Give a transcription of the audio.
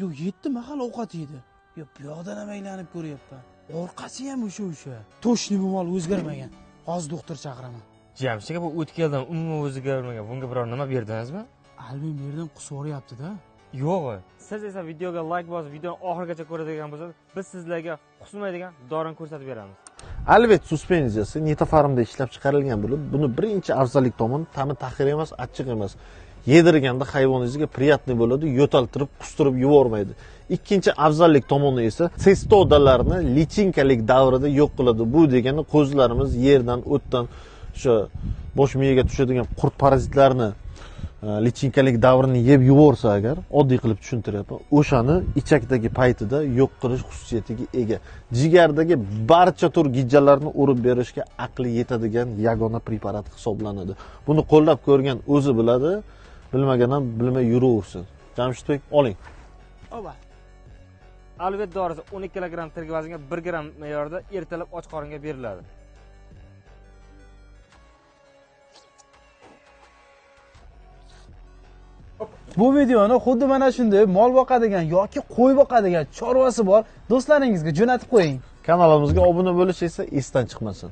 Yo'q, 7 mahal ovqat yedi. Yo'q, bu yoqdan ham aylanib ko'ryapman. Orqasi ham o'sha. Toshni bu mol o'zgarmagan. Hozir doktor chaqiraman. Jamshid aka, bu o'tgan yildan umuman o'zgarmagan. Bunga biror nima berdingizmi? Alvin berdim, qusuryapti-da. Yo'q. Siz esa videoga like bosib, videoni oxirigacha ko'radigan bo'lsangiz, biz sizlarga qusmaydigan dorini ko'rsatib beramiz. Alvet suspenziyasi Nitofarmda ishlab chiqarilgan bo'lib, buni birinchi afzallik tomoni ta'mi taxir emas, achchiq emas. Yedirganda hayvoningizga приятный bo'ladi, yo'taltirib, qustirib yubormaydi. Ikkinchi afzallik tomoni esa sestodalarni lichinkalik davrida yo'q qiladi. Bu degani qo'zilarimiz yerdan, o'tdan, o'sha bosh miyaga tushadigan qurt parazitlarni lichinkalik davrini yeb yuborsa agar, oddiy qilib tushuntiryapman, o'shani ichakdagi paytida yo'q qilish xususiyatiga ega. Jigardagi barcha tur gijjalarni urib berishga aqli yetadigan yagona preparat hisoblanadi. Buni qo'llab ko'rgan o'zi biladi, bilmagan ham bilmay yuraversin. Jamshidbek, oling. Oba. Alvet dorisi 12 kilogramm tirik vaznga 1 gramm me'yorida ertalab och qoringa beriladi. Bu videoni xuddi mana shunday mol boqadigan yoki qo'y boqadigan chorvasi bor do'stlaringizga jo'natib qo'ying. Kanalimizga obuna bo'lish esa esdan chiqmasin.